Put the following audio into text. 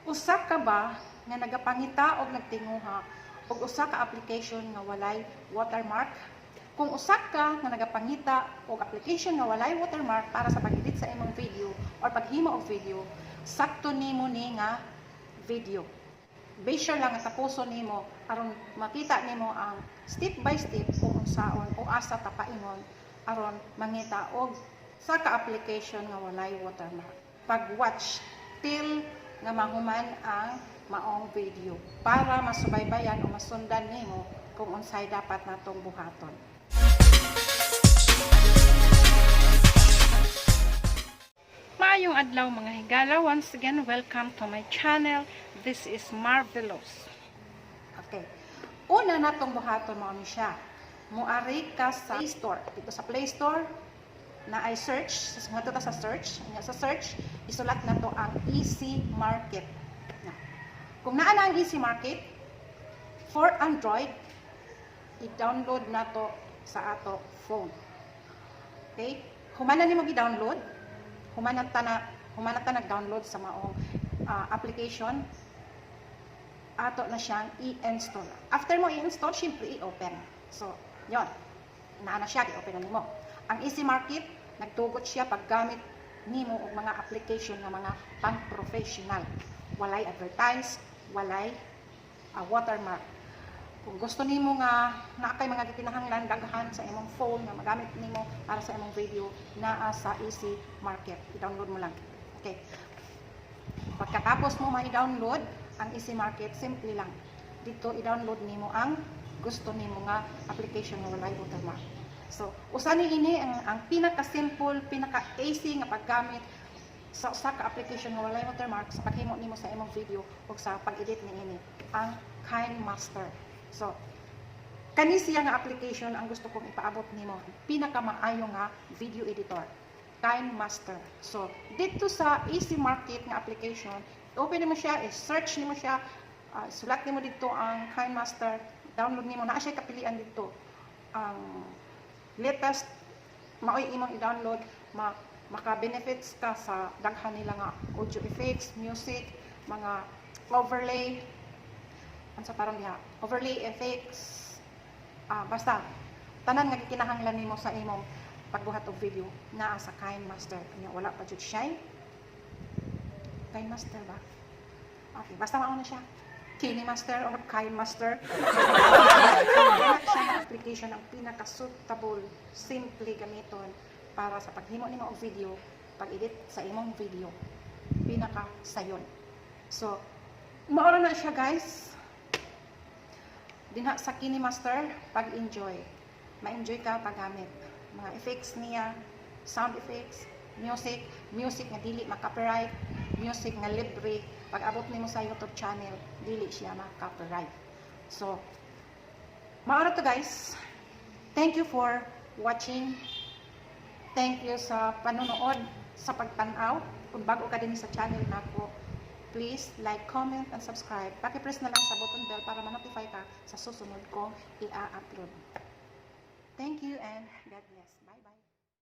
Usa ka ba nga nagapangita og nagtinguha og usa ka application nga walay watermark? Kung usa ka nga nagapangita og application nga walay watermark para sa pag-edit sa imong video or paghimo og video, sakto nimo ni nga video. Be sure lang nga tapuson nimo aron makita nimo ang step by step kung unsaon o asa ta paingon aron mangita og sa ka application nga walay watermark. Pag-watch till nga mahuman ang maong video para masubaybayan o masundan nimo kung unsay dapat natong buhaton. Maayong adlaw, mga higala. Once again, welcome to my channel. This is Marvelous. Okay. Una natong buhaton mao ni siya. Muari ka sa Play Store. Dito sa Play Store, na ay search, sa ta sa search, nya sa search, isulat nato ang Easy Market. Na. Kung naa na ang Easy Market for Android, i-download nato sa ato phone. Okay? Humana nimo gi-download, humana ta nag-download sa maong application, ato na siyang i-install. After mo i-install, syempre i-open. So, yon. Naa na siya, i-open na nimo. Ang Easy Market, nagtugot siya paggamit nimo og mga application nga mga pang-professional. Walay advertise, walay watermark. Kung gusto nimo nga naa kay mga gikinahanglan daghan sa imong phone nga magamit nimo para sa imong video, naa sa Easy Market. I-download mo lang. Okay. Pagkatapos mo ma-download ang Easy Market, simple lang. Dito i-download nimo ang gusto nimo nga application nga walay watermark. So, usa ni ini ang pinaka-simple, pinaka-easy nga paggamit sa usa ka application nga walay watermark sa paghimo nimo sa imong video o sa pag-edit niini, ang KineMaster. So, kani siya nga application ang gusto kong ipaabot nimo, pinakamaayo nga video editor, KineMaster. So, dito sa Easy Market nga application, open nimo siya, i-search nimo siya, sulat nimo dito ang KineMaster, download nimo, naa siya kapilian dito. Ang latest maoy imong i-download, maka-benefits ka sa daghan nila nga audio effects, music, mga overlay, unsa parang diha, overlay effects, basta tanan nga gikinahanglan nimo sa imong pagbuhat og video naa sa KineMaster. Nya wala pa jud siya. KineMaster ba? Okay, basta mao na siya. KineMaster or KineMaster. Kana siya nga application ang pinaka-suitable, simple gamiton para sa paghimo nimo og video, pag-edit sa imong video. Pinaka sayon. So, mao na siya, guys. Dinha sa KineMaster, pag-enjoy. Ma-enjoy ka paggamit. Mga effects niya, sound effects, music, music nga dili ma-copyright, music nga libre. Pag abot nimo sa YouTube channel, dili siya ma-copyright. So, mao to, guys. Thank you for watching. Thank you sa panonood, sa pagtanaw. Kung bago ka din sa channel nako, please like, comment, and subscribe. Paki-press na lang sa button bell para ma-notify ka sa susunod kong i-upload. Thank you and God bless.